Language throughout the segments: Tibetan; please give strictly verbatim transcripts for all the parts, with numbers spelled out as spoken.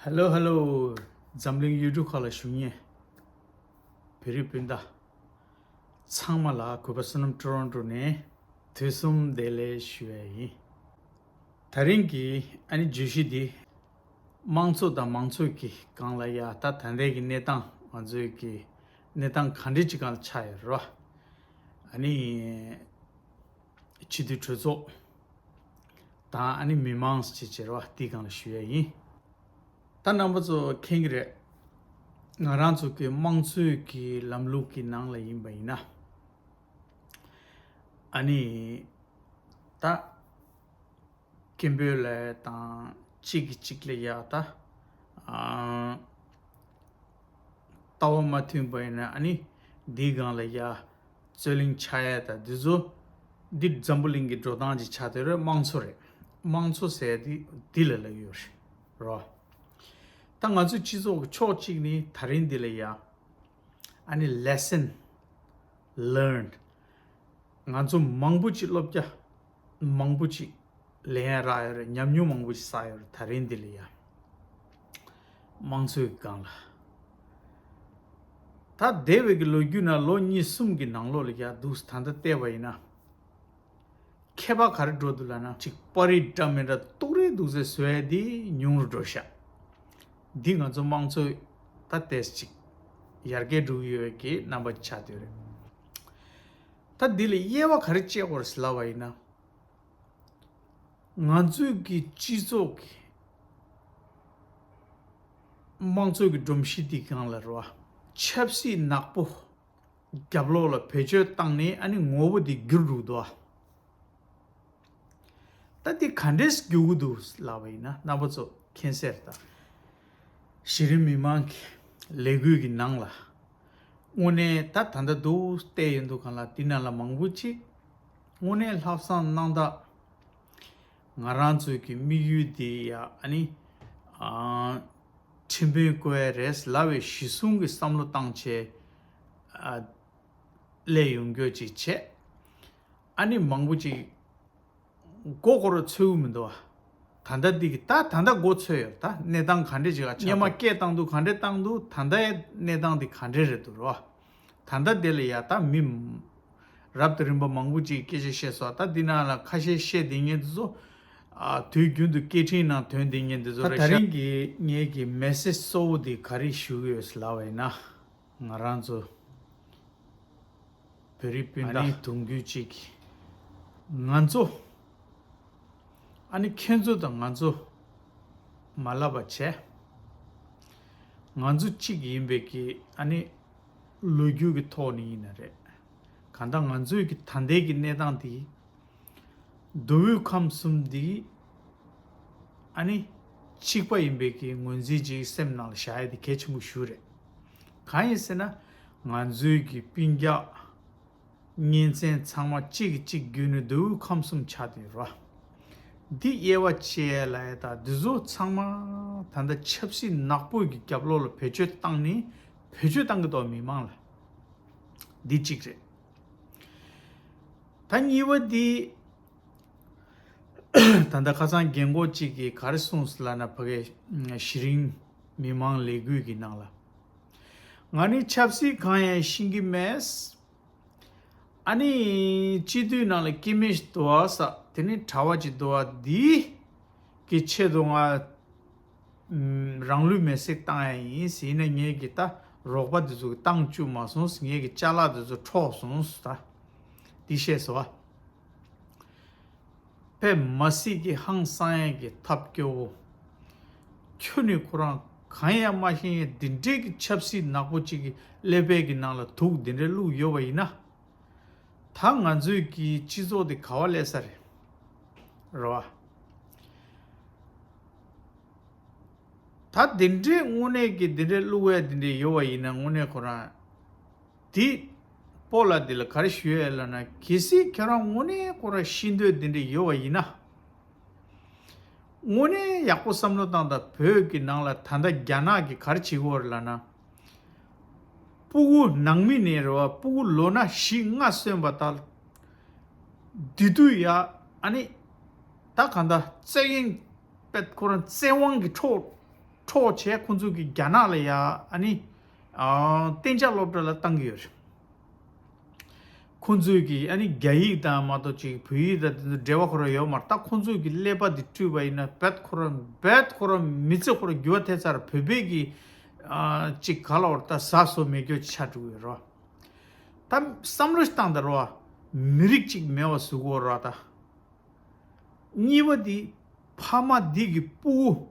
ཧེ་ལོ་ཧེ་ལོ། འཛམ་གླིང་ཡུལ་གྲུ་ཁག་ལ་བཞུགས་མཁན་བོད་རིགས་སྤུན་ཟླ་ཚང་མ་ལ་གུས་པ་བསོད་ནམས་ཊོ་རོན་ཊོ་ནས་དུས་གསུམ་བདེ་ལེགས་ཞུ་ཡ་ཡིན། དེ་རིང་གི་ཨ་ནི་བརྗོད་གཞི་འདི་དམངས་གཙོ་དང་མང་གཙོ་གི་སྒང་ལ་ཡ་ད་ད་ལྟའི་གི་གནས་སྟངས་ང་ཚོའི་གི་གནས་སྟངས་ག་འདྲ་ཅིག་སྒང་ལ་ཆགས་ཡོད་རེད་བ། ཨ་ནི་སྤྱི་འཐུས་གྲོས་ཚོགས་དང་ཨ་ནི་མི་མང་ཟེར་བྱས་རེད་བ། དེའི་སྒང་ལ་ཞུ་ཡ་ཡིན། ད་རྣམ་པ་ཚོ་མཁྱེན་གྱི་རེད། ང་རང་ཚོ་གི་དམངས་གཙོའི་གི་ལམ་ལུགས་ཀྱི་ནང་ལ་ཡིན་པ་ཡིན་ན། ཨ་ནི། ད། སྐད་འབོད་ལ་དང་གཅིག་གིས་གཅིག་ལ་ཡ་ད། ཨ། ལྟ་བ་མ་མཐུན་པ་ཡིན་ན་ཨ་ནི། འདིའི་སྒང་ལ་ཡ། རྩོད་གླེང་ཆགས་ཡ་ད་འདི་ཚོ། འདི་འཛམ་བུ་གླིང་གི་འགྲོ་སྟངས་ཅིག་ཆགས་བསྡད་རེད། དམངས་གཙོ་རེད། དམངས་གཙོ་ཟེར་འདི་འདི་ལ་ལབ་ཡོད་རེད། རོ། ད་ང་ཚོའི་སྤྱི་ཚོགས་ཀྱི་ཕྱོགས་གཅིག་ནི་ད་རིང་འདི་ལ་ཡ། ཨ་ནི་lesson learned། ང་ཚོ་མང་པོ་ཅིག་བསླབ་བྱ་མང་པོ་ཅིག་ལེན་ཡ་རག་ཡོད་རེད། ཉམས་མྱོང་མང་པོ་ཅིག་བསགས་ཡོད་རེད། ད་རིང་འདི་ལ་ཡ། དམངས་གཙོའི་སྒང་ལ། ད་འདས་པའི་གི་ལོ་རྒྱུས་ནང་ལོ་གཉིས་གསུམ་གི་ནང་ལོགས་ལ་ཡ་འདུག་ད་ལྟ་བལྟས་པ་ཡིན་ན། ཁྱད་པར་ག་རེ་འགྲོ་འདུག་ལབ་ན། ཅིག་པར་རིས་འདྲ་མི་འདྲ་གཏུག་རེས་འདུག་ཟེར་བཟོ་ཡ་དེ་ཉུང་རུ་འགྲོ་ཤག། འདི་ང་ཚོ་དམངས་གཙོ་ད་ཏོག་ཙམ་ཅིག་ཡར་རྒྱས་འགྲོ་གི་ཡོད་པའི་གི་རྣམ་པ་ཆགས་བསྡད་རེད། ད་འདི་ལ་དབྱེ་བ་ག་རེ་བཅད་དགོས་རེད་ལབ་པ་ཡིན་ན། ང་ཚོའི་གི་སྤྱི་ཚོགས་ཀྱི་དམངས་གཙོ་གི་སྒྲོམ་གཞི་འདི་སྒང་ལ་རེད་བ། ཆབ་སྲིད་ནག་པོ། རྒྱབ་ལོགས་ལ་བེད་སྤྱོད་བཏང་ནས་ཨ་ནི་ངོ་བོ་དེ་འགྱུར་འགྲོ་གི་འདུག་ཨ། ད་དེ་ག་འདྲས་འགྱུར་གྱི་འདུག་ལབ་པ་ཡིན་ན། རྣམ་པ་ཚོ་མཁྱེན་གསལ་རེད་ད། གཞི་རིམ་མི་མང་གི་ལས་འགུལ་གྱི་ནང་ལ། དངོས་གནས་ད་ད་ལྟ་འདུག་བལྟས་ཡོང་དུས་སྒང་ལ་དེ་ནང་ལ་མང་པོ་ཅིག་དངོས་གནས་ལྷག་བསམ་རྣམ་དག་ང་རང་ཚོའི་གི་དམིགས་ཡུལ་དེ་ཡ་ཨ་ནི། ཨ། ཁྲིམས་དཔོན་བསྐོ་ཡ་རེད་ལབ་པའི་གཞི་བཟུང་གི་བསམ་བློ་བཏང་བྱས། ཨ། སླེབས་ཡོང་རྒྱུ་ཅིག་བྱས། ཨ་ནི་མང་པོ་ཅིག་མགོ་སྐོར་ཚོད་ཀྱི་མི་འདུག་བ། ད་ལྟ་འདི་གི་ད་ད་ལྟ་མགོ་ཚོད་ཡོད། ད་གནས་སྟངས་ག་འདྲས་ཅིག་ལ་ཆགས། སྔོན་མ་འདུག་སྐད་བཏང་དུས་ག་འདྲས་བཏང་འདུག་ད་ལྟའི་གནས་སྟངས་འདི་ག་འདྲས་རེད་འདུག་རོ། ད་ལྟ་དེ་ལ་ཡ་ད་མི་རབ་དང་རིམ་པ་མང་པོ་ཅིག་སྐད་ཆ་བཤད་སོང་། ད་འདི་ནང་ལ་ཁ་ཤས་བཤད་བསྡད་མཁན་དེ་ཚོ། ཨ། དུས་རྒྱུན་དུ་སྐད་འཕྲིན་ནང་ཐོན་བསྡད་མཁན་དེ་ཚོ་ད་རེད་ཤག། ད་རིང་གི་ངེད་ཀྱི་མེ་སེ་ཇི་གཙོ་བོ་དེ་ག་རེ་ཞུ་གི་ཡོད་ལབ་པ་ཡིན་ན། ང་རང་ཚོ་བོད་རིགས་སྤུན་ཟླ་ཨ་ནི་དུང་རྒྱུད་གཅིག་གི་ང་ཚོ། ཨ་ནི་ཁྱེད་ཚོ་དང་ང་ཚོ་མ་ལབ་པ་བྱས། ང་ཚོ་གཅིག་ཡིན་པའི་གི་ཨ་ནི་ལོ་རྒྱུས་ཀྱི་ཐོག་ནས་ཡིན་ན་རེད། གང་ལྟར་ང་ཚོའི་གི་ད་ལྟའི་གི་གནས་སྟངས་དེ་མདོ་དབུས་ཁམས་གསུམ་འདི་ཨ་ནི་གཅིག་པ་ཡིན་པའི་གི་ངོས་འཛིན་ཅིག་སེམས་ནང་ལ་བཞག་ཡ་དེ་གལ་ཆེན་པོ་ཞིག་རེད། གང་ཡིན་ཟེར་ན། ང་ཚོའི་གི་སྤུན་ཀྱག་གཉེན་ཚན་ཚང་མ་གཅིག་གིས་གཅིག་བརྒྱུད་ནས་མདོ་དབུས་ཁམས་གསུམ་ཆགས་བསྡད་ཡོད་རེད་བ། འདི་དབྱེ་བ་ཕྱེ་ཡ་ལ་ཡ་ད་འདི་ཚོ་ཚང་མ་ད་ལྟ་ཆབ་སྲིད་ནག་པོ་གི་རྒྱབ་ལོགས་ལ་བེད་སྤྱོད་བཏང་ནས་བེད་སྤྱོད་བཏང་གི་འདུག་མི་མང་ལ། འདི་གཅིག་རེད། ད་གཉིས་པ་འདི། ད་ལྟ་ཁ་སང་རྒན་གོག་ཅིག་གིས་ག་རེ་གསུངས་ལབ་ན། ཕ་གི་གཞི་རིམ་མི་མང་ལས་འགུལ་གྱི་ནང་ལ། ང་ནི་ཆབ་སྲིད་གང་ཡང་ཤེས་ཀྱི་མེད། ཨ་ནི་སྤྱི་འཐུས་ནང་ལ་སྐྱེ་དམན་ཞིག་འདུག་བ་ས། དེ་ནི་གྲྭ་བ་ཅིག་འདུག་བ། འདིའི་གི་ཆེད་དུ་ང་རང་ལུས་མེར་སྲེག་བཏང་ཡ་ཡིན་ཟེར་ན། ངས་གི་ད་རོགས་པ་འདི་ཚོ་གི་བཏང་བཅུག་མ་སོང་ཟེར། ངས་གི་ཅ་ལག་འདི་ཚོ་འཕྲོག་སོང་ཟེར། ད་འདི་བཤད་སོང་བ། དཔེ་མ་སྲིད་ཀྱི་ཧང་སང་ཡས་ཀྱི་ཐབས་སྐྱོ་བོ། ཁྱོད་ནི་ཁོ་རང་གང་ཡང་མ་ཤེས་ཡས་འདི་འདྲའི་གི་ཆབ་སྲིད་ནག་པོ་ཅིག་གི་ཀླད་པའི་གི་ནང་ལ་དུག་འདི་འདྲའི་བླུགས་ཡོད་པ་ཡིན་ན། ད་ང་ཚོའི་གི་སྤྱི་ཚོགས་འདི་ག་བ་སླེབས་ས་རེད། རེད་བ། ད་འདི་འདྲའི་དངོས་གནས་ཀྱི་འདི་འདྲའི་བླུགས་ཡས་འདི་འདྲའི་ཡོད་པ་ཡིན་ན། དངོས་གནས་ཁོ་རང་། དེ་སྤོ་ལགས་འདི་ལ་ག་རེ་ཞུ་ཡས་ལབ་ན། གལ་སྲིད་ཁྱོད་རང་དངོས་གནས་ཁོ་རང་ཤེས་འདོད་འདི་འདྲ་ཡོད་པ་ཡིན་ན། དངོས་གནས་ཡག་པོ་བསམ་བློ་བཏང་དང་། བོད་ཀྱི་ནང་ལ་ད་ལྟ་རྒྱ་ནག་གིས་ག་རེ་བྱེད་ཀྱི་ཡོད་རེད་ལབ་ན། སྤུ་གུ་ནང་མི་ནས་རེད་བ། སྤུ་གུ་ལོ་ན་བཞི་ལྔ་སོན་པ་དང་། དེ་དུས་ཡ་ཨ་ནི་ད་གང་ལྟར་བཙན་གཡེམ་པས་ཁོ་རང་བཙན་དབང་གིས་འཕྲོག་འཕྲོག་བྱས་ཁོང་ཚོ་གིས་རྒྱ་ནག་ལ་ཡ་ཨ་ནི་ཨ་གཏན་འཇགས་སློབ་གྲྭ་ལ་བཏང་གི་ཡོད་རེད། ཁོང་ཚོས་ཀྱིས་ཨ་ནི་རྒྱ་ཡིག་དང་མ་གཏོགས་ཅིག་བོད་ཡིག་དང་དེ་ཚོ་འབྲེལ་བ་ཁོ་རང་ཡོད་མ་རེད། ད་ཁོང་ཚོས་ཀྱིས་ཀླད་པ་འདི་བཀྲུས་པ་ཡིན་ན་རྦད་ཁོ་རང་རྦད་ཁོ་རང་མི་ཚེ་ཁོ་རང་འགྱུར་བ་ཐེབས་ཚར། བོད་པའི་གི་ཨ་ཅིག་ག་ལ་བར་ད་ཟ་སོ་མེད་རྒྱུ་ཆགས་འགྲོ་གི་ཡོད་རེད། ད་བསམ་བློ་ཞིག་བཏང་ད་རོ། མི་རིགས་གཅིག་མེད་པ་བཟོ་དགོས་རོ་ད། གཉིས་པ་འདི་ཕ་མ་འདི་གི་སྤུ་གུ།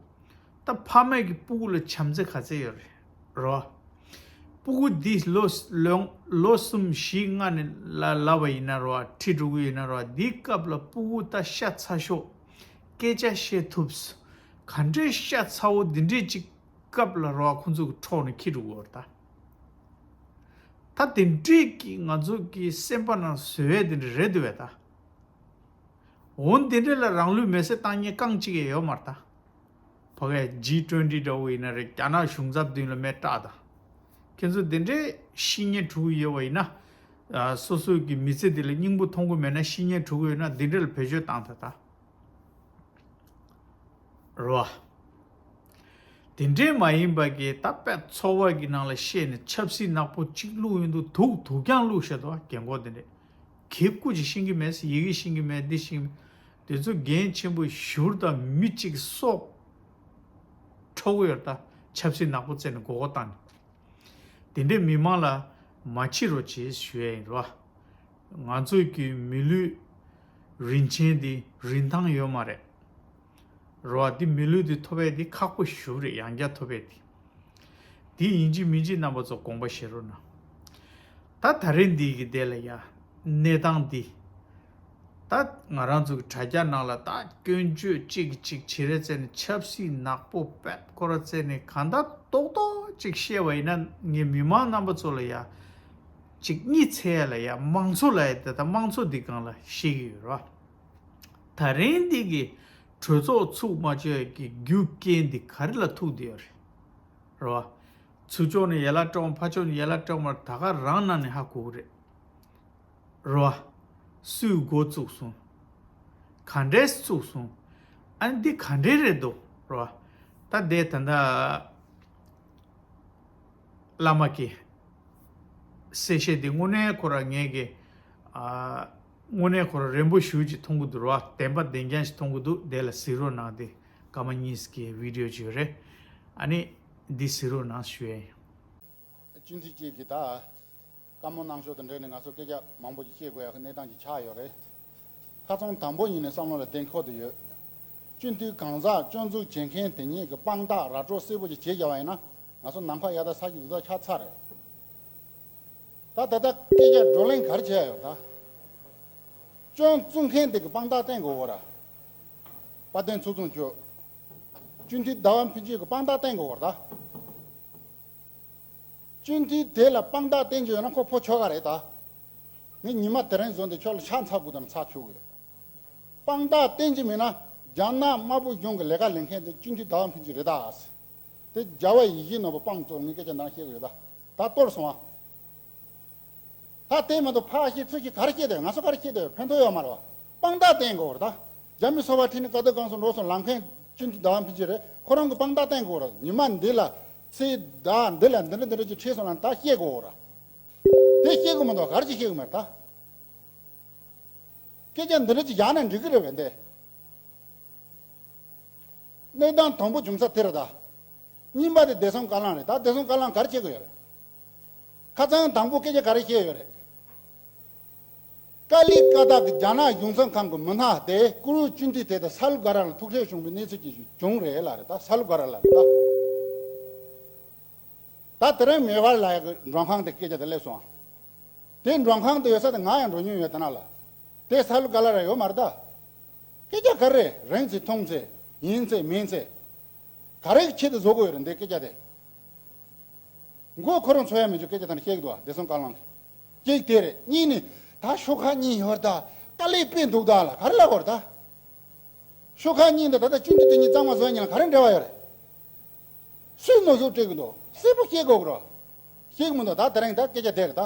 ད་ཕ་མས་ཀྱི་སྤུ་གུ་ལ་བྱམས་བརྩེ་ག་ཚད་ཡོད་རེད་རོ། སྤུ་གུ་འདི་ལོ་ལོ་ལོ་གསུམ་བཞི་ལྔ་ནས་ལ་ལབ་པ་ཡིན་ན་རོ། ཁྲིད་འགྲོ་གི་ཡོད་ན་རོ། འདི་སྐབས་ལ་སྤུ་གུ་ད་ཤ་ཚ་ཤོས། སྐད་ཆ་བཤད་ཐུབ། ག་འདྲའི་ཤ་ཚ་བོ་འདི་འདྲའི་ཅིག་སྐབས་ལ་རོ། ཁོང་ཚོ་གི་འཕྲོག་ནས་ཁྱེར་འགྲོ་གི་ཡོད་རེད་ད། ད་དེ་འདྲས་ཀྱི་ང་ཚོ་གི་སེམས་པ་ནང་བཟོ་ཡས་དེ་འདྲ་རེད་འདུག་བས་ད། འོ་དེ་འདྲས་ལ་རང་ལུས་མེར་སྲེག་བཏང་མཁན་རྐང་གཅིག་ཡང་ཡོད་མ་རེད་ད། ཕ་གིའི་ཇི་ཊུ་ཝེན་ཊི་འདྲ་བོ་ཡིན་ན་རེད། རྒྱ་ནག་གཞུང་ཚབ་མདུན་ལ་མེ་སྲེག་ད། ཁྱེད་ཚོ་དེ་འདྲས་ཤི་ཉེན་འཁྲུག་གི་ཡོད་པ་ཡིན་ན། ཨ་སོ་སོའི་གི་མི་ཚེ་དེ་ལ་སྙིང་པོ་མཐོང་གི་མེད་ན། ཤི་ཉེན་འཁྲུག་གི་ཡོད་ན་དེ་འདྲས་ལ་བེད་སྤྱོད་བཏང་ད་ད། རོ། དེ་འདྲས་མ་ཡིན་པ་གི་ད་དཔེ་ཚོར་བ་གི་ནང་ལ་བཤད་ནས་ཆབ་སྲིད་ནག་པོ་གཅིག་བླུགས་ཡོང་དུས་དུག་དུག་རྐྱང་བླུགས་བཞག་འདུག་བ། རྒན་གོག་དེ་འདྲས་ཁྱེད་སྐུ་ཅིག་ཤེས་ཀྱི་མེད། ཡི་གེ་ཤེས་ཀྱི་མེད། འདི་ཤེས་ཀྱི་མེད། དེ་ཚོ་འགན་ཆེན་པོ་བཞུར་དང་མི་གཅིག་སྲོག་འཕྲོག་གི་ཡོད་ད། ཆབ་སྲིད་ནག་པོ་བཙལ་ནས་མགོ་སྐོར་བཏང་ནས། དེ་འདྲའི་མི་མང་ལ་མ་འཆི་རོགས་བྱེད་ཞུ་ཡ་ཡིན་རོ། ང་ཚོའི་གི་མི་ལུས་རིན་ཆེན་འདི་རིན་ཐང་ཡོད་མ་རེད། རོ། འདི་མི་ལུས་འདི་ཐོབ་ཡས་འདི་ཁག་པོ་ཞེ་པོ་རེད། ཡང་བསྐྱར་ཐོབ་ཡས་འདི། འདི་ཡིན་གཅིག་མིན་གཅིག་རྣམ་པ་ཚོ་དགོངས་པ་བཞེས་རོགས་གནང་། ད་ད་རེས་འདི་གི་དེ་ལ་ཡ་གནས་སྟངས་འདི། ད་ང་རང་ཚོ་གི་དྲ་རྒྱ་ནང་ལ་ད་སྐྱོན་བརྗོད་གཅིག་གིས་གཅིག་བྱེད་རེས་བཙལ་ནས་ཆབ་སྲིད་ནག་པོ་དཔེ་ཁོ་ར་བཙལ་ནས་གང་ལྟར་རྡོག་རྡོག་གཅིག་བཤད་པ་ཡིན་ན་ངས་མི་མང་རྣམ་པ་ཚོ་ལ་ཡ་གཅིག་གཉིད་སད་ཡ་ལ་ཡ་མང་ཚོགས་ལ་ཡ་དེ་ད་མང་ཚོགས་འདི་སྒང་ལ་བཤད་ཀྱི་ཡོད་ར། ད་རིང་འདི་གི་གྲོས་ཚོགས་ཚུགས་མ་བཅུག་ཡ་གི་རྒྱུ་རྐྱེན་འདི་ག་རེ་ལ་ཐུག་བསྡད་ཡོད་རེད། རེད་བ། ཚུར་ཕྱོགས་ནས་ཡན་ལག་སྤྲད་འོང་། ཕར་ཕྱོགས་ནས་ཡན་ལག་སྤྲད་འོང་། མར་ད་ག་རང་ནང་ནས་ཧ་གོ་གི་རེད། རེད་བ། སུས་འགོ་བཙུགས་སོང་། ག་འདྲས་བཙུགས་སོང་། ཨ་ནི་འདི་ག་འདྲས་རེད་འདུག་རེད་བ། ད་དེ་ད་ལྟ་བླ་མ་གི་གསལ་བཤད་འདི་དངོས་གནས་ཁོ་ར་ངས་གི་ཨ་དངོས་གནས་ཁོ་ར་རན་པོ་ཞེ་པོ་ཅིག་མཐོང་གི་འདུག་རེད་བ། བདེན་པ་བདེན་རྐྱང་ཞིག་མཐོང་གི་འདུག་དེ་ལ་གཟིགས་རོགས་གནང་། དེ་སྐར་མ་གཉིས་ཀྱི་བི་ཌི་ཡོ་ཅིག་ཡོད་རེད། ཨ་ནི་འདི་གཟིགས་རོགས་གནང་ཞུ་ཡ་ཡིན། སྤྱི་འཐུས་གཅིག་གིས་ད་བཀའ་མོལ་གནང་ཕྱོགས་དང་འབྲེལ་ནས་ང་ཚོ་སྐད་ཆ་མང་པོ་ཅིག་བཤད་དགོས་ཡག་གི་གནས་སྟངས་ཅིག་ཆགས་ཡོད་རེད། ཁ་སང་དང་པོ་ཉིད་ནས་བསམ་བློ་ལ་བདེན་ཁོ་དུ་ཡོད། སྤྱི་འཐུས་གང་ཟག་སྐྱོན་འཛུགས་བྱེད་མཁན་དེ་ཉིད་ཀྱི་དཔང་རྟགས་ར་སྤྲོད་གསལ་པོ་ཅིག་བྱེད་བཞག་པ་ཡིན་ན་ང་ཚོ་ནམ་མཁའ་གཡའ་དག་ས་གཞི་རྡུལ་དག་ཆགས་ཚར་རེད། ད་ད་ལྟ་སྐད་ཆ་བགྲོ་གླེང་ག་རེ་བྱས་ཡོད་ད། སྐྱོན་བཙུགས་མཁན་དེ་གི་དཔང་རྟགས་བསྟན་དགོས་གོ་ར། དཔལ་ལྡན་ཚོགས་གཙོ་མཆོག་སྤྱི་འཐུས་ཟླ་བ་ཕུན་སྐྱིད་ཀྱི་དཔང་རྟགས་བསྟན་དགོས་གོ་ར་ད། སྤྱི་འཐུས་དེ་ལ་དཔང་རྟགས་བསྟན་གྱི་ཡོད་ན་ཁོ་ཕོ་ཁྱོ་ག་རེད་ད། ངས་ཉི་མ་དེ་རིང་བཟོ་འདི་ཁྱོད་ལ་ཕྱག་འཚལ་དགོས་དང་ཚར་ཆོག་གི་ཡོད། དཔང་རྟགས་བསྟན་གྱི་མེད་ན་རྒྱ་ནག་དམར་པོ་གཞུང་གི་ལས་ཀ་ལས་མཁན་དེ་སྤྱི་འཐུས་ཟླ་བ་ཕུན་སྐྱིད་རེད་ད། དེ་རྒྱལ་བ་ཡིད་བཞིན་ནོར་བུ་དཔང་བཙུགས་ངས་སྐད་ཆ་འདང་བཤད་གི་ཡོད་ད། ད་གཏོར་སོང་ཨ། ད་དེ་མ་གཏོགས་ཕར་བཤད་ཚུར་བཤད་ག་རེ་བཤད་དེ་ང་ཚོ་ག་རེ་བཤད་དེ་ཕན་ཐོགས་ཡོད་མ་རེད་བ། དཔང་རྟགས་བསྟན་དགོས་རེད་ད། རྒྱ་མི་སོ་པ་ཁྲིད་ནས་ཀ་ཏོ་གང་སོང་འགྲོ་སོང་ལམ་མཁན་སྤྱི་འཐུས་ཟླ་བ་ཕུན་སྐྱིད་རེད། ཁོ་རང་གི་དཔང་རྟགས་བསྟན་དགོས་རེད། ཉི་མ་འདི་ལ་ཚེས་ཟླ་འདི་ལ་འདི་འདྲ་འདི་འདྲ་ཅིག་ཁྲིད་སོང་ལ་ད་བཤད་དགོས་རེད། དེ་བཤད་དགོས་མ་གཏོགས་ག་རེ་ཅིག་བཤད་དགོས་མ་རེད་ད། སྐད་ཆ་འདི་འདྲ་ཅིག་བཞག་ན་འགྲིག་གི་རེད་བས་འདི། གནས་སྟངས་དང་པོ་བྱུང་ས་དེ་རེད་ད། གཉིས་པ་དེ་བདེ་སྲུང་བཀའ་བློན་རེད་ད། བདེ་སྲུང་བཀའ་བློན་ག་རེ་བྱེད་དགོས་ཡོད་རེད། ཁ་སང་དང་པོ་སྐད་ཆ་ག་རེ་བཤད་ཡོད་རེད། ཀ་ལི་ཀ་ཏ་གི་རྒྱ་ནག་གཞུང་ཚབ་ཁང་གི་མི་སྣ་དེ་ཀུ་རུ་སྤྱི་འཐུས་དེ་དང་ས་ལུ་ག་ར་ལ་ཐུག་འཕྲད་བྱུང་བའི་གནས་ཚུལ་ཅིག་བྱུང་རེད་ལ་རེད་ད། ས་ལུ་ག་ར་ལ་རེད་ད། ད་དེ་རིང་མེ་ཝར་ལ་ཡ་གི་མགྲོན་ཁང་དེ་སྐད་ཆ་དེ་སླེབས་སོང་། དེ་མགྲོན་ཁང་དུ་ཡོད་ས་དེ་ང་ཡང་འགྲོ་མྱོང་ཡོད་དེ་ན་ལ། དེ་ས་ལུ་ག་ལ་ར་ཡོད་མ་རེད་ད། སྐད་ཆ་ག་རེ་རེད། རིང་ཚེ་ཐུང་ཚེ་ཡིན་ཚེ་མིན་ཚེ། ག་རེ་གི་ཆེད་དུ་བཟོ་དགོས་ཡོད་རེད་འདི་སྐད་ཆ་དེ། མགོ་ཁོ་རང་ཚོ་ཡ་མི་འཇུག་སྐད་ཆ་དེ་འདྲ་བཤད་གི་འདུག་བ། བདེ་སྲུང་བཀའ་བློན་གྱིས། གཅིག་དེ་རེད། གཉིས་ནི་ད་ཤོག་ཁག་གཉིས་ཡོད་རེད་ད། དཀའ་ལས་དཔེ་འདུག་ད་ལ་ག་རེ་ལབ་དགོས་རེད་ད། ཤོག་ཁག་གཉིས་འདི་ད་ལྟ་སྤྱི་འཐུས་དེ་གཉིས་གཙང་མ་བཟོ་ཡ་གཉིས་ལ་ག་རེ་འབྲེལ་བ་ཡོད་རེད། སུས་ནོར་འཁྲུལ་སྤྲད་གི་འདུག་གསལ་པོ་བཤད་དགོས་གི་རོ། བཤད་གི་མི་འདུག་ད་དེ་རིང་ད་སྐད་ཆ་དེ་རེད་ད།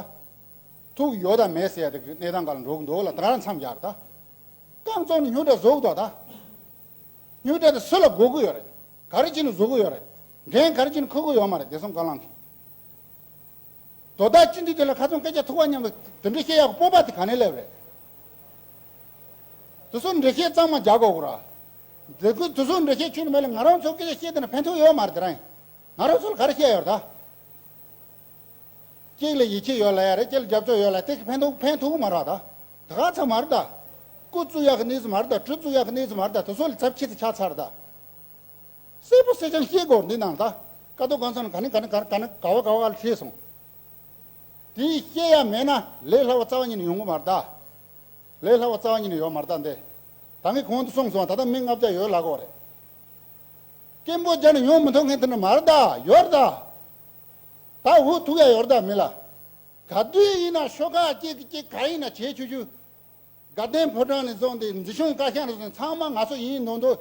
ཐུག་ཡོད་དང་མེད་ཟེར་ཡ་དེ་གི་གནས་སྟངས་སྒང་ལ་འགྲོ་གི་འདུག་ལ་ད་ག་རང་མཚམས་སྦྱར་ད། རྐང་བཙུགས་ནས་རྙོག་དྲ་བཟོ་གི་འདུག་ད། རྙོག་དྲ་དེ་སུ་ལ་དགོས་གི་ཡོད་རེད། ག་རེ་བྱས་ནས་བཟོ་གི་ཡོད་རེད། འགན་ག་རེ་བྱས་ནས་འཁུར་གི་ཡོད་མ་རེད། བདེ་སྲུང་བཀའ་བློན་གྱིས། དོ་བདག་སྤྱི་འཐུས་དེ་ལ་ཁ་ཚོན་སྐད་ཆ་ཐུག་པ་མཉམ་དུ་དེ་འདྲ་བཤད་ཡག་གི་སྤོབས་པ་དེ་ག་ནས་སླེབས་རེད། དེ་ཚོ་འགྲེལ་བཤད་གཙང་མ་རྒྱག་དགོས་གོ་ར། དེ་ཁུ་དེ་ཚོ་འགྲེལ་བཤད་ཁྱོན་ནས་མེད་ལ། ང་རང་ཚོ་སྐད་ཆ་བཤད་དེ་ན་ཕན་ཐོགས་ཡོད་མ་རེད། དེ་རིང་ང་རང་ཚོ་ལ་ག་རེ་བཤད་ཡོད་རེད་ད། གཅིག་ལ་ཡིད་ཆེས་ཡོད་ལ་ཡ་རེད། གཅིག་ལ་རྒྱབ་སྐྱོར་ཡོད་ལ་དེ་གི་ཕན་ཐོགས་ཕན་ཐོགས་མ་རེད་ད། ད་ག་ཚ་མ་རེད་ད། སྐུ་བཙུགས་ཡག་གི་གནས་ཚུལ་མ་རེད་ད། གྲི་བཙུགས་ཡག་གི་གནས་ཚུལ་མ་རེད་ད། དེ་ཚོ་ལ་ཚབས་ཆེ་ཚེ་ཆགས་ཚར་ད། གསལ་པོ་གསལ་རྐྱང་བཤད་དགོས་འདི་ནང་ད། ཀ་ཏོ་གང་ཚང་ན་ག་ནི་ག་ནི་ག་ནི་ག་ནི་ག་བ་ག་བ་ག་ལ་བཤད་སོང་། དེ་བཤད་ཡ་མེད་ན་ལས་སླ་བ་རྩ་བ་ཉིད་ནས་ཡོང་གི་མ་རེད་ད། ལས་སླ་བ་རྩ་བ་ཉིད་ནས་ཡོད་མ་རེད་ད་འདི། ད་ངས་གོང་དུ་གསུངས་སོང་། ད་ལྟ་མི་ལྔ་བརྒྱ་ཡོད་ལབ་གོ་རེད། སྐད་འབོད་བརྒྱབ་ནས་ཡོང་མི་ཐུབ་མཁན་དེ་ནི་མ་རེད་ད། ཡོད་རེད་ད། ད་འུ་ཐུག་ཡ་ཡོད་རེད་ད་མི་ལ། ག་དུས་ཡིན་ན་ཤོག་ཁག་གཅིག་གིས་གཅིག་ག་ཡིན་ན་བྱེད་ཆུ་ཆུ། དགའ་ལྡན་ཕོ་བྲང་ནས་བཟུང་སྟེ་མཛེས་ལྗོངས་བཀའ་ཤག་ནས་བཟུང་ཚང་མ་ང་ཚོ་ཡིན་མདོག་མདོག་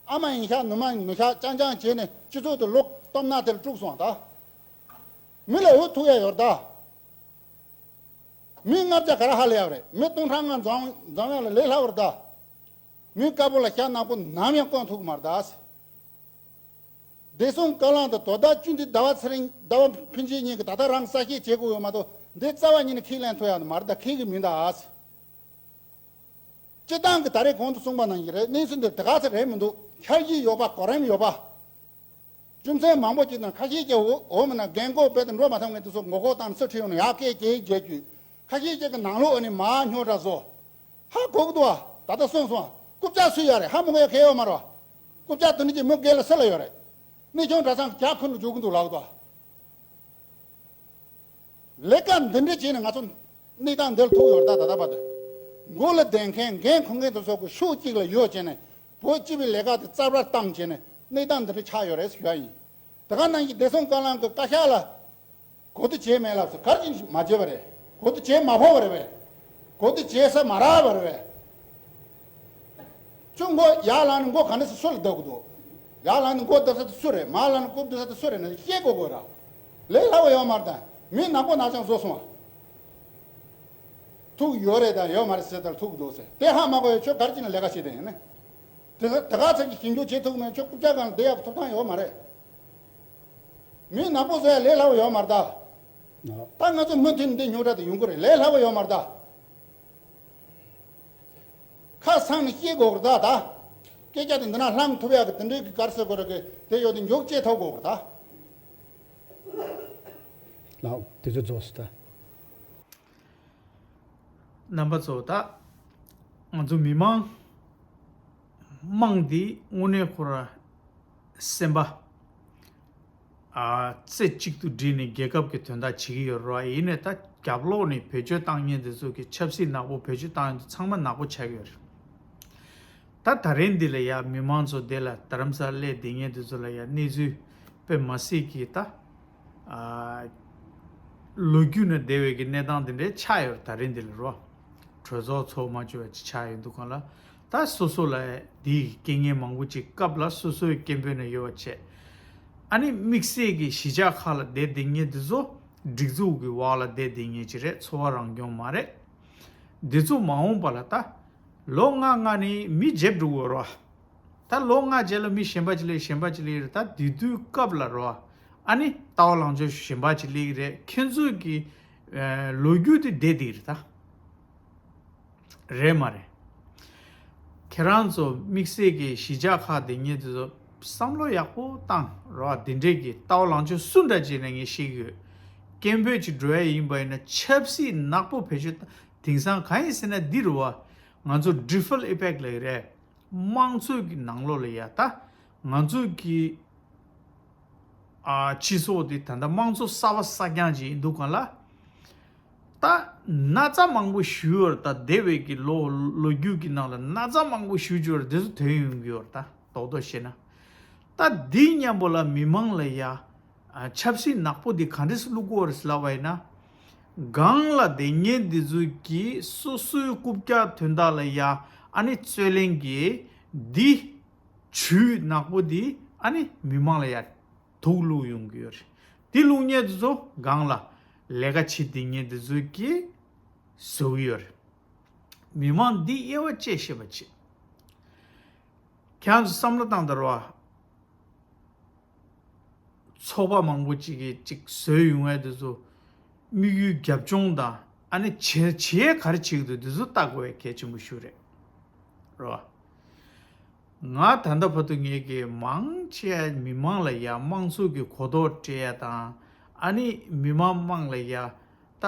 ཨ་མ་ཡིན་ཤག་ནུ་མ་ཡིན་ནུ་ཤག་རྐྱང་རྐྱང་བྱས་ནས་སྤྱི་ཚོགས་དུ་ལོག་སྟོབས་ན་དེར་དཀྲུགས་སོང་ད། མི་ལ་འུ་ཐུག་ཡ་ཡོད་རེད་ད། མི་ལྔ་བརྒྱ་ག་རེ་ཧ་ལས་ཡོད་རེད། མི་སྟོང་ཕྲག་ལྔ་འཛོམས་འཛོམས་ཡ་ལ་ལས་སླ་བོ་རེད་ད། མི་དཀར་པོ་ལ་ཤ་ནག་པོ་ནམ་ཡང་བསྐོན་ཐུབ་ཀྱི་མ་རེད་ད། བདེ་སྲུང་བཀའ་བློན་དང་དོ་བདག་བཅུ་འདི་ཟླ་བ་ཚེ་རིང་ཟླ་བ་ཕུན་སྐྱིད་གཉིས་ཀྱིས་ད་ལྟ་རང་གསལ་བཤད་བྱེད་དགོས་ཡོད་མ་གཏོགས། འདི་རྩ་བ་ཉིད་ནས་ཁས་ལེན་ཐུབ་ཡ་མ་རེད་ད། ཁས་ཀྱི་མིན་ད། སྤྱི་བཏང་གི་ད་རེས་གོང་དུ་གསུངས་པ་ནང་བཞིན་རེད། གནས་ཚུལ་འདི་དེ་ག་ཚོད་རེད་མི་འདུག་འཆར་གཞི་ཡོད་པ། གོ་རིམ་ཡོད་པ། རྒྱུ་མཚན་མང་པོ་ཅིག་དང་ཁ་ཤས་ཀྱིས་འོ་འོ་མིན་ན་རྒན་གོག་དཔེ་དེ་འགྲོ་མ་ཐུབ་མཁན་དེ་ཚོ་མགོ་སྐོར་བཏང་ནས་སུ་ཁྲིད་ཡོང་ན་ཡག་སྐད་ཀྱིས་བརྗོད་རྒྱུ། ཁ་ཤས་ཅིག་གི་ནང་ལོགས་ཨ་ནི་མ་སྨྱོ་འདྲ་བཟོ། ཧ་གོ་གི་འདུག་བ། ད་ལྟ་གསུངས་སོང་བ། རྐུབ་བཀྱག་སུ་ཡོད་རེད། ཧ་མི་གོ་ཡ་གལ་ཡོད་མ་རེད་བ། རྐུབ་བཀྱག་དེ་འདྲ་ཅིག་མི་སྒེར་ལ་སུ་ལ་ཡོད་རེད། གནས་ཆུང་གྲྭ་ཚང་གི་ཇག་ཁུར་ནས་འཇུག་གི་འདུག་ལབ་གི་འདུག་བ། ལས་ཀ་འདི་འདྲ་བྱས་ནས་ང་ཚོ་གནས་སྟངས་འདིར་ཐུག་ཡོད་རེད་ད། ད་ལྟ་བར་དུ་མགོ་ལ་བསྡད་མཁན་འགན་འཁུར་མཁན་དེ་ཚོ་གི་ཤུགས་གཅིག་ལ་ཡོད་བྱས་ནས་བོད་སྤྱི་པའི་ལས་ཀ་དེ་རྩ་བར་བཏང་བྱས་ནས་གནས་སྟངས་འདི་འདྲ་ཆགས་ཡོད་རེད་ཟེར་ཡ་ཡིན། དེ་ག་ནང་བཞིན་བདེ་སྲུང་བཀའ་བློན་གྱི་བཀའ་ཤག་ལ་གོ་བསྡུར་བྱས་མེད་ལབ་སོང་། ག་རེ་བྱས་མ་བྱས་པ་རེད། གོ་བསྡུར་བྱས་མ་ཕོད་པ་རེད་པས། གོ་བསྡུར་བྱས་ས་མ་རག་པ་རེད་པས། ཁྱོད་མགོ་ཡར་ལངས་ནས་མགོ་ག་འདྲ་སེ་སུ་ལ་བརྡབ་གི་འདུག་ཡར་ལངས་ནས་མགོ་བརྡབ་ས་དེ་སུ་རེད། མར་ལངས་ནས་མགོ་བརྡབ་ས་དེ་སུ་རེད་ན་ཤེས་དགོས་དགོས་ར། ལས་སླ་བོ་ཡོད་མ་རེད་ད། མི་ནག་པོ་ནག་ཅང་བཟོ་སོང་བ། ཐུག་ཡོད་རེད་དང་ཡོད་མ་རེད་ཟེར་ད་ཐུག་གི་འདུག་ཟེར། དེ་ཧ་མ་གོ་ཡ་ཁྱོད་ག་རེ་བྱས་ནས་ལས་ཀ་བྱེད་དེ་ཡིན་ན། དེ་དེ་ག་ཚད་ཀྱི་ཞིབ་འཇུག་བྱེད་ཐུབ་མེད། ཁྱོད་རྐུབ་བཀྱག་སྒང་ལ་བསྡད་ཡག་ཐོབ་ཐང་ཡོད་མ་རེད། མི་ནག་པོ་བཟོ་ཡ་ལས་སླ་བོ་ཡོད་མ་རེད་ད། ད་ང་ཚོ་མུ་མཐུད་ནས་འདི་རྙོག་དྲ་དེ་ཡོང་གི་རེད། ལས་སླ་བོ་ཡོད་མ་རེད་ད། ཁ་སང་ནས་བཤད་དགོས་རེད་ད། ད་སྐད་ཆ་དེ་འདི་ན་ལྷང་ཐུབ་ཡག་གི་དེ་འདྲའི་གི་ག་རེ་ཟེར་དགོས་རེད་གི་དེ་ཡོད་དེ་མགྱོགས་བྱེད་ཐུབ་དགོས་རེད་ད། ལགས་དེ་ཚོ་རྫོགས་སོང་ད། རྣམ་པ་ཚོ་ད་ང་ཚོ་མི་མང་དམངས་འདི་དངོས་གནས་ཁོ་ར་སེམས་པ་ཨ་རྩེ་གཅིག་ཏུ་བསྒྲིལ་ནས་རྒྱལ་ཁབ་ཀྱི་དོན་དག་བྱེད་ཀྱི་ཡོད་རེད་བ། ཡིན་ནའི་ད་རྒྱབ་ལོགས་ནས་བེད་སྤྱོད་བཏང་མཁན་དེ་ཚོ་གི་ཆབ་སྲིད་ནག་པོ་བེད་སྤྱོད་བཏང་ཡོང་དུས་ཚང་མ་ནག་པོ་ཆགས་ཀྱི་ཡོད་རེད། ད་ད་རིང་འདི་ལ་ཡ་མི་མང་ཚོ་དེ་ལ་རྡ་རམ་ས་ལ་སླེབས་བསྡད་མཁན་དེ་ཚོ་ལ་ཡ་གནས་ཚུལ་དཔེ་མ་སྲིད་ཀྱི་ད་ཨ་ལོ་རྒྱུས་ནས་འདས་པའི་གི་གནས་སྟངས་དེ་འདྲའི་ཆགས་ཡོད་རེད། ད་རིང་འདི་ལ་རོ། གྲོས་ཚོགས་ཚོགས་མ་བཅུག་པ་ཅིག་ཆགས་ཡོད་འདུག་གང་ལ། ད་སོ་སོ་ལ་འདིའི་རྐྱེན་ངན་མང་པོ་ཅིག་སྐབས་ལ་སོ་སོའི་སྐད་འབོད་ནས་ཡོད་པ་བྱས། ཨ་ནི་དམིགས་བསལ་གྱི་གཞིས་ཆགས་ཁག་ལ་བསྡད་བསྡད་མཁན་འདི་ཚོ་སྒྲིག་འཛུགས་ཀྱི་འོག་ལ་བསྡད་བསྡད་མཁན་ཅིག་རེད། འཚོ་བ་རང་སྐྱོང་མ་རེད། འདི་ཚོ་མ་འོངས་པ་ལ་ད་ལོ་ལྔ་ལྔ་ནས་མི་བརྗེ་འགྲོ་གི་ཡོད་རེད་བ། ད་ལོ་ལྔ་རྗེས་ལ་མི་གཞན་པ་ཅིག་སླེབས། གཞན་པ་ཅིག་སླེབས་རེད། ད་དེ་དུས་སྐབས་ལ་རེད་བ། ཨ་ནི་ལྟ་བ་ལངས་ཕྱོགས་གཞན་པ་ཅིག་སླེབས་རེད། ཁྱེད་ཚོས་ཀྱི་ཨ་ལོ་རྒྱུས་དེ་བསྡད་བསྡད་རེད་ད། རེད་མ་རེད། ཁྱེད་རང་ཚོ་དམིགས་བསལ་གྱི་གཞིས་ཆགས་ཁག་དེ་ཉིད་དེ་ཚོ་བསམ་བློ་ཡག་པོ་བཏང་རོགས། དེ་འདྲས་ཀྱི་ལྟ་བ་ལངས་ཕྱོགས་སུ་འདྲ་བྱས་ནས་ངས་ཤེས་ཀྱི་ཡོད། སྐད་འབོད་ཅིག་འགྲོ་ཡ་ཡིན་པ་ཡིན་ན་ཆབ་སྲིད་ནག་པོ་བེད་སྤྱོད་བཏང་། དེང་སང་གང་ཡིན་ཟེར་ན་འདི་རུ་བ། ང་ཚོ་ripple effect་ལབ་ཀྱི་རེད། དམངས་གཙོའི་གི་ནང་ལོགས་ལ་ཡ་ད་ང་ཚོའི་གི་ཨ་སྤྱི་ཚོགས་དེ་ད་ལྟ་དམངས་གཙོ་གསར་པ་གསར་རྐྱང་ཅིག་ཡིན་འདུག་ག་ལ། ད་ན་ཚ་མང་པོ་ཞུས་ཡོད་རེད། ད་འདས་པའི་གི་ལོ་ལོ་རྒྱུས་ཀྱི་ནང་ལ་ན་ཚ་མང་པོ་ཞུས་ཡོད་རེད། དེ་ཚོ་ཐོན་ཡོང་གི་ཡོད་རེད། ད་རྡོག་རྡོག་བཤད་ན། ད་འདི་མཉམ་པོ་ལ་མི་མང་ལ་ཡ་ཨ་ཆབ་སྲིད་ནག་པོ་འདི་ག་འདྲས་སེ་བླུག་གི་ཡོད་རེད་ལབ་པ་ཡིན་ན། སྒང་ལ་བསྡད་མཁན་འདི་ཚོ་གིས་སོ་སོའི་རྐུབ་བཀྱག་དོན་དག་ལ་ཡ་ཨ་ནི་རྩོད་ལེན་གྱིས་འདི་ཇུས་ནག་པོ་འདི་ཨ་ནི་མི་མང་ལ་ཡ་དུག་བླུག་ཡོང་གི་ཡོད་རེད། དེ་བླུག་མཁན་དེ་ཚོ་སྒང་ལ་ལས་ཀ་བྱེད་བསྡད་མཁན་དེ་ཚོ་གིས་བཟོ་གི་ཡོད་རེད། མི་མང་འདི་དབྱེ་བ་དཔྱད་ཤེས་པ་བྱེད། ཁྱེད་རང་ཚོ་བསམ་བློ་བཏང་དང་རོ། ཚོགས་པ་མང་པོ་ཅིག་གིས་ཅིག་བཟོས་ཡོང་བའི་དེ་ཚོ་དམིགས་ཡུལ་རྒྱབ་ལྗོངས་དང་ཨ་ནི་བྱེད་བྱེད་ཡས་ག་རེ་བྱེད་ཀྱི་འདུག་དེ་ཚོ་ལྟ་དགོས་པའི་གལ་ཆེན་པོ་ཞིག་རེད། རེད་བ། ང་ད་ལྟ་བར་དུ་ངེད་ཀྱིས་མང་ཆེ་མི་མང་ལ་ཡ་དམངས་གཙོ་གི་གོ་རྟོགས་སྤྲད་ཡ་དང་ཨ་ནི་མི་མང་དམངས་ལ་ཡ་ད་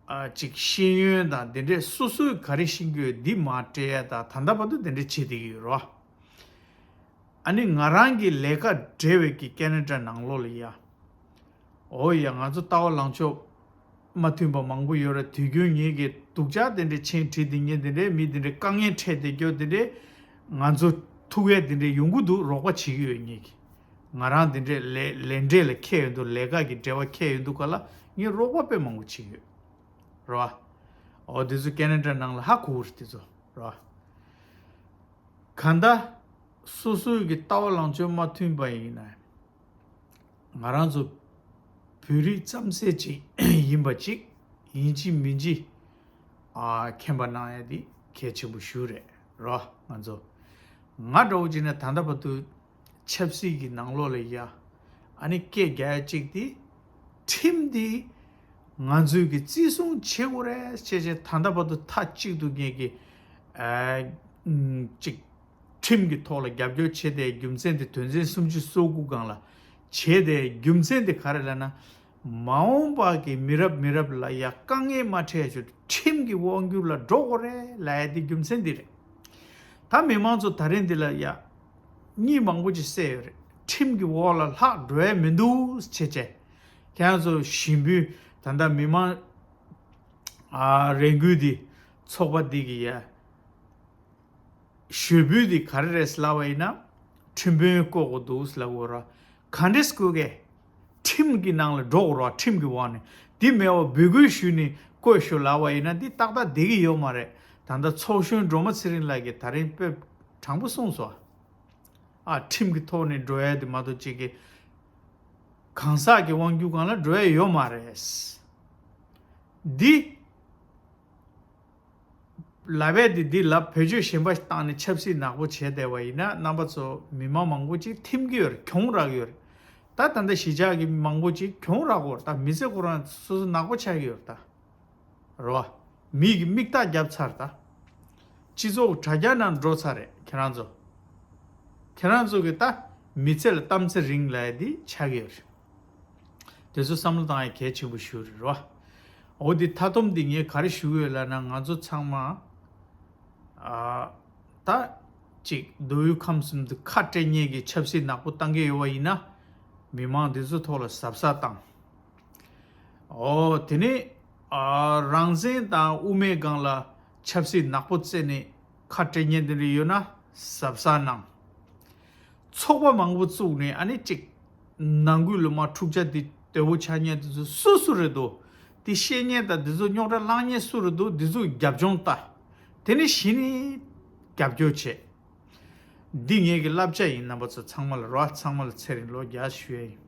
ཨ་ཅིག་ཤེས་ཡོན་དང་དེ་འདྲས་སོ་སོས་ག་རེ་ཤེས་ཀྱི་ཡོད་འདི་མར་སྤྲད་ཡ་དང་ད་ལྟ་བར་དུ་དེ་འདྲས་བྱེད་བསྡད་ཀྱི་ཡོད་རེད་བ། ཨ་ནི་ང་རང་གི་ལས་ཀ་འབྲེལ་བའི་གི་ཀེ་ན་ཌ་ནང་ལོགས་ལ་ཡ། འོ་ཡ་ང་ཚོ་ལྟ་བ་ལངས་ཕྱོགས་མ་མཐུན་པ་མང་པོ་ཡོད་རེད། དུས་རྒྱུན་ངེད་ཀྱི་སྡུག་ཅག་དེ་འདྲའི་མཆན་བྲིས་དེ་ངེད་དེ་འདྲའི་མི་དེ་འདྲའི་དཀའ་ངལ་འཕྲད་དེ་སྐྱོ་དེ་འདྲའི་ང་ཚོ་ཐུག་ཡས་དེ་འདྲའི་ཡོང་གི་འདུག་རོགས་པ་བྱེད་ཀྱི་ཡོད་ངེད་ཀྱི། ང་རང་དེ་འདྲའི་ལས་ལས་འབྲས་ལ་ཁེལ་ཡོད་འདུག་ལས་ཀ་གི་འབྲེལ་བ་ཁེལ་ཡོད་འདུག་ག་ལ་ངས་རོགས་པ་དཔེ་མང་པོ་བྱེད་ཀྱི་ཡོད་རེད་བ། འོ་དེ་ཚོ་ཀེ་ན་ཌ་ནང་ལ་ཧ་གོ་གི་རེད་དེ་ཚོ་རེད་བ། གང་ལྟར་སོ་སོའི་གི་ལྟ་བ་ལངས་ཕྱོགས་མ་མཐུན་པ་ཡིན་ན། ང་རང་ཚོ་བོད་རིགས་རྩམ་ཟན་ཅིག་ཡིན་པ་ཅིག་ཡིན་གཅིག་མིན་གཅིག་ཨ་མཁྱེན་པ་གནང་ཡ་དེ་གལ་ཆེན་པོ་ཞིག་རེད་རོ། ང་ཚོ་ང་འདྲ་བོ་ཅིག་ན་ད་ལྟ་བར་དུ་ཆབ་སྲིད་ཀྱི་ནང་ལོགས་ལ་ཡ་ཨ་ནི་སྐད་རྒྱག་ཡ་གཅིག་དེ་ཁྲིམས་དེ་ང་ཚོས་ཀྱི་བརྩི་སྲུང་བྱེད་དགོས་རེད་ཅེས་བྱས་ད་ལྟ་བར་དུ་མཐའ་གཅིག་ཏུ་ངེད་ཀྱི་ཨ་ཅིག་ཁྲིམས་ཀྱི་ཐོག་ལ་རྒྱབ་སྐྱོར་བྱས་ཏེ་རྒྱུ་མཚན་དེ་དོན་ཚན་སུམ་ཅུ་སོ་དགུ་སྒང་ལ་བྱས་ཏེ་རྒྱུ་མཚན་དེ་ག་རེ་ལབ་ན། མ་འོངས་པ་གི་མི་རབས་མི་རབས་ལ་ཡ་དཀའ་ངལ་མ་འཕྲད་ཞུ་ཁྲིམས་ཀྱི་དབང་སྒྱུར་ལ་འགྲོ་དགོས་རེད་ལབ་ཡ་དེ་རྒྱུ་མཚན་འདི་རེད། ད་མི་མང་ཚོ་ད་རིང་འདི་ལ་ཡ་གཉིད་མང་པོ་ཅིག་སད་ཡོད་རེད། ཁྲིམས་ཀྱི་འོག་ལ་ལྷག་འགྲོ་ཡ་མི་འདུག་བྱས་བྱས་ཁྱེད་རང་ཚོ་ཞིམ་པོའི་ད་ལྟ་མི་མང་ཨ་རེ་འགུལ་འདི་ཚོགས་པ་འདི་གི་ཡ། ཞུ་འབོད་འདི་ག་རེ་རེད་ལབ་པ་ཡིན་ན། ཁྲིམས་དཔོན་བསྐོ་དགོས་འདུག་ལབ་དགོས་ར། ག་འདྲས་བསྐོ་གས། ཁྲིམས་ཀྱི་ནང་ལ་འགྲོ་དགོས་ར་ཁྲིམས་ཀྱི་འོག་ནས། འདི་མེད་པ་འབོད་སྐུལ་ཞུས་ནས་བསྐོས་ཤོག་ལབ་པ་ཡིན་ན་འདི་ཏག་ཏག་བསྡད་ཀྱི་ཡོད་མ་རེད། ད་ལྟ་ཚོགས་གཞོན་སྒྲོལ་མ་ཚེ་རིང་ལགས་ཀྱིས་ད་རིང་དཔེ་དྲང་པོ་གསུངས་སོང་། ཨ་ཁྲིམས་ཀྱི་ཐོག་ནས་འགྲོ་ཡ་དེ་མ་གཏོགས་ཅིག་གི་གང་ཟག་གི་དབང་སྒྱུར་སྒང་ལ་འགྲོ་ཡ་ཡོད་མ་རེད། འདི་ལབ་པས་དེ་འདི་ལབ་བེད་སྤྱོད་གཞན་པ་ཞིག་བཏང་ནས་ཆབ་སྲིད་ནག་པོ་བྱས་བསྡད་པ་ཡིན་ན་རྣམ་པ་ཚོ་མི་མང་མང་པོ་ཅིག་ཐིམ་གྱི་ཡོད་རེད། གྱོང་རག་གི་ཡོད་རེད། ད་ད་ལྟ་གཞིས་ཆགས་ཀྱི་མང་པོ་ཅིག་གྱོང་རག་གི་ཡོད་རེད། ད་མི་ཚེ་ཁོ་རང་སོ་སོ་ནག་པོ་ཆགས་ཀྱི་ཡོད་རེད་ད། རེད་བ། མི་གི་མིག་རྟགས་བརྒྱབ་ཚར་ད། སྤྱི་ཚོགས་དྲ་རྒྱ་ནང་འགྲོ་ཚར་རེད་ཁྱེད་རང་ཚོ། ཁྱེད་རང་ཚོ་གི་ད་མི་ཚེ་ལ་གཏམ་ཚེ་རིང་ལབ་ཡ་འདི་ཆགས་ཀྱི་ཡོད་རེད། དེ་ཚོ་བསམ་བློ་བཏང་ཡ་གལ་ཆེན་པོ་ཞིག་རེད་རོ། འོ་འདི་མཐའ་སྡོམ་འདི་ངས་ག་རེ་ཞུ་གི་ཡོད་ལབ་ན་ང་ཚོ་ཚང་མ། ཨ། ད། ཅིག་མདོ་དབུས་ཁམས་གསུམ་དུ་ཁ་སྤྲད་མཁན་གྱི་ཆབ་སྲིད་ནག་པོ་བཏང་གི་ཡོད་པ་ཡིན་ན། མི་མང་འདི་ཚོ་ཐོག་ལ་གཟབ་གཟབ་བཏང་། འོ་དེ་ནས། ཨ། རང་བཙན་དང་དབུ་མའི་སྒང་ལ་ཆབ་སྲིད་ནག་པོ་རྩེ་ནས་ཁ་སྤྲད་མཁན་དེ་འདྲ་ཡོད་ན་གཟབ་གཟབ་གནང་། ཚོགས་པ་མང་པོ་བཙུགས་ནས་ཨ་ནི་གཅིག་ནང་ཁུལ་ལ་མ་འཁྲུག་ཆ་དེ་དོད་པོ་ཆགས་མཁན་དེ་ཚོ་སུ་སུ་རེད་འདུག་དེ་ཤེས་མཁན་དང་དེ་ཚོ་རྙོག་དྲ་བསླང་མཁན་སུ་རེད་འདུག་དེ་ཚོ་རྒྱབ་ལྗོངས་ལྟ། དེ་ནས་གཞི་ནས་རྒྱབ་སྐྱོར་བྱེད། འདི་ངེད་ཀྱི་བསླབ་བྱ་ཡིན། རྣམ་པ་ཚོ་ཚང་མ་ལ་རོ། ཚང་མ་ལ་ཚེ་རིང་ལོ་བརྒྱ་ཞུ་ཡ་ཡིན།